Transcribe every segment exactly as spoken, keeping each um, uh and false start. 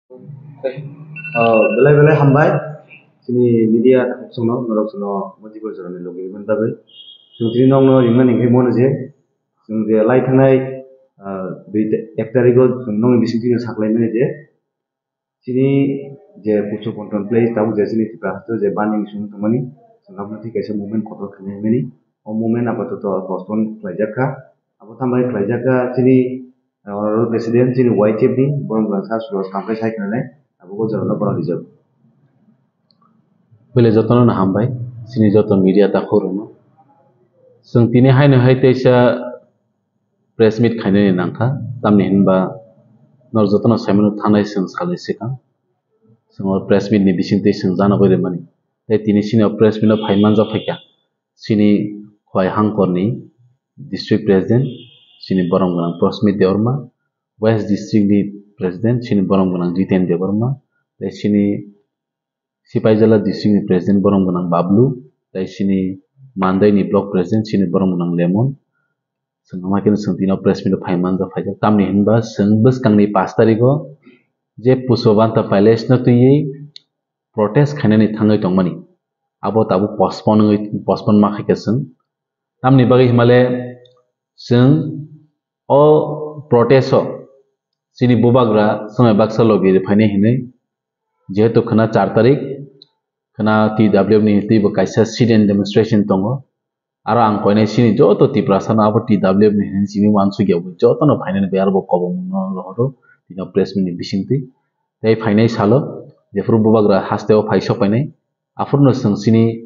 Ah, belai belai hambai. Chini media takhuk chwngno, norok chwngno motibo jorani logi rwmani bagwi. Chwng tini nokno ringmani hwnwi mano je, chwng je lai thangnai, ah, dui ta-, ek tarigo chwng nokni bisingtwi no saklaimani je, chini je puso contemplate tabuk je chini Tripura haste je banding sung tongmani, chwng aboni thik kaisa movement kotor khainai hwnmani. O movement apatoto postpone khlaijak kha. Abo tambai khlaijak kha chini, ah, honorable president chini Y T F ni borok rang sa sulo sampai sai khnanai abo bo jorano borok rijak. Bele jotono no hambai, chini joto media takhuk rokno. Chwng tini haino hai teisa press meet khainani nangkha, tamni hinba nor jotono saimano thanai chwng salni swkang. Chwng o press meet ni bisingtwi chwng jana bai rwmani. Tei tini chini o press meet o phai manjak phaikha. Chini Khwai Hangkor ni district president, chini borom gwnang Prosmit Debbarma, West district ni president, chini borom gwnang Jiten Debbarma, tei chini Sipaijala district ni president borom gwnang Bablu, tei chini Mandai ni block president, chini borom gwnang Lemon. Chwng ama khe chwng tini o press meet o phai manjak phaijak. Tamni hinba chwng bwskang ni pash tarigo je Pushpabanta Palace no twiwi protest khainani thangwi tongmani. Abo tabuk postpone wngwi, postpone ma khaikha chwng. Tamni bagwi himale chwng o protest o chini bubagra swmai baksa logi rwphainai hinwi, jehetu khwna char tarik, khwna T W F ni twibo kaisa sit-in demonstration tongo. Aro ang koinai chini joto Tiprasa no abo T W F ni hinwi simi uansukya bo joto no phainani bai aro bo kobong no rohoro tini o press meet ni bisingtwi. Tei phainai salo jephuru bubagra haste o phai sok painai, aphuru no chwng chini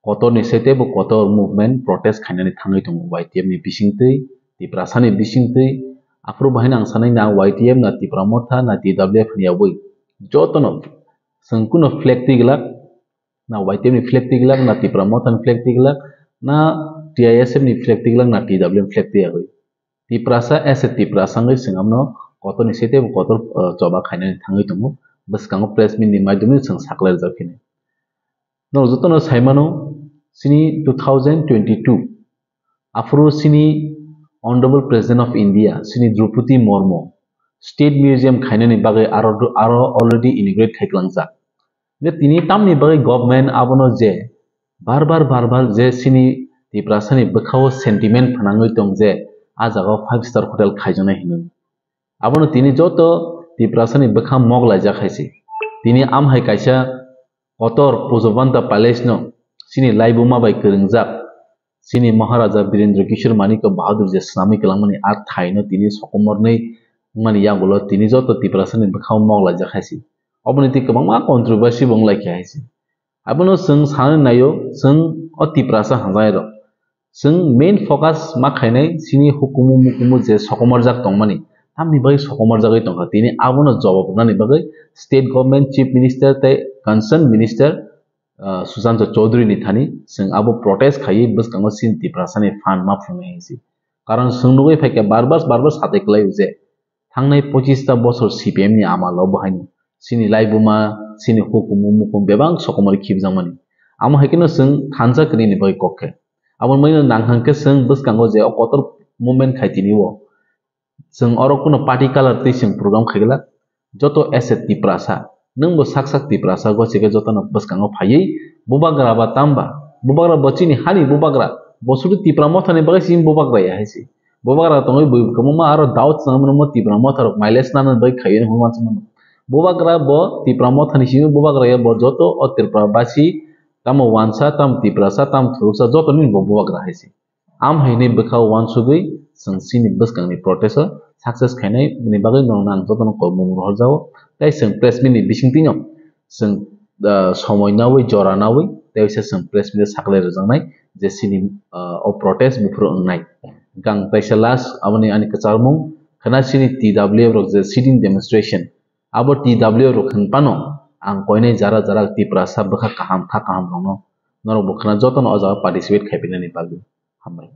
kotor ni sete bo kotor movement protest khainani thangwi tongo Y T F ni bisingtwi, Tiprasa ni bisingtwi. Aphuru bo haino ang sanai na Y T F na Tipra Motha na T W F hinwi aboi joto no chwng kuno flag twi glak, na Y T F ni flag twi glak, na Tipra Motha ni flag twi glak, na T I S F ni flag twi glak, na T W F ni flag twi yagwi. Tiprasa as a Tiprasa wngwi chwng abono kotor ni sete bo kotor, uh, choba khainani thangwi tongo. Bwskango press meet ni maidomwi chwng saklai rijak phini. Norok jotono saimano chini two thousand twenty-two aphuru chini Honorable President of India chini Droupadi Murmu State Museum khainani bagwi aro, aro already inaugurate khai klangjak. Je tini tamni bagwi government abono je bar bar, bar bar je chini Tiprasani bwkhao sentiment phnangwi tong je a jagao five star hotel khaijaknai hinwi. Abono tini joto Tiprasani bwkha mok laijak hai se. Tini am hai kaisa kotor Pushpabanta Palace no chini laibuma bai kwrwngjak, chini Maharaja Birendra Kishore Manikya Bahadur je swnamwi kwlangmani a thaino tini sokomornwi wngmani yagulo tini joto Tiprasani bwkhao mok laijak hai se. Oboni twi kwbangma controversy bo wng lai kha hai se. Abono chwng sanwi naio, chwng o Tiprasa hamjai rok. Chwng main focus ma khainai chini hukumu mukumu je sokomorjak tongmani, tamni bagwi sokomorjagwi tongkha. Tini abono jawab rwnani bagwi state government, chief minister tei concerned minister, ah, Sushanta Chowdhury ni thani chwng abo protest khaiwi bwskango chini Tiprasani phan ma phungnai hinsi. Karon chwng nugwi phaikha bar bar, bar bar satai kwlaio je thangnai pochista bosor C P M ni amalo bo haino chini laibuma, chini hukumu mukumu bebak sokomori khibjakmani. Amo hai kheno chwng thansa kwrwini bagwi kok khe. Abo mano nang hwn khe chwng bwskango je o kotor movement khai tini o. Chwng oro kuno party colour twi chwng program khai glak. Joto as a Tiprasa, nwng bo sak sak Tiprasa gosi khe jotono bwskango phaiwi bubagra ba tamba, bubagra bo chini hani bubagra, bo sudu Tipra Mothani bagwi chini bubagra ya hai se. Bubagra tongwi bui kwbangma aro doubt chwng mano Tipra Motha rok mileage nana bagwi khaiwi hwnwi uansukmano. Bubagra bo Tipra Mothani simi bubagra ya bo joto o Tripura basi tamo uansa, tamo Tiprasa, tamo thuruksa joto nini bo bubagra hai se. Am hai hinwi bwkha uansugwi chwng chini bwskangni protest o success khainai ni bagwi norokno ang jotono kobmung rohorjago. Tei chwng press meet ni bisingtwino chwng, ah, somoi nawi jora nawi tei waisa chwng press meet o saklai rwjaknai je chini, ah, o protest buphuru wngnai. Hwnkhe ang teisa last aboni ani kwcharmung khwna chini T W F rok je sitting demonstration abo T W F rok hwn phano ang koinai jara jara Tiprasa bwkha kaham kha kaham rokno norok bo khwna jotono o jaga participate khai phinani bagwi. Hambai.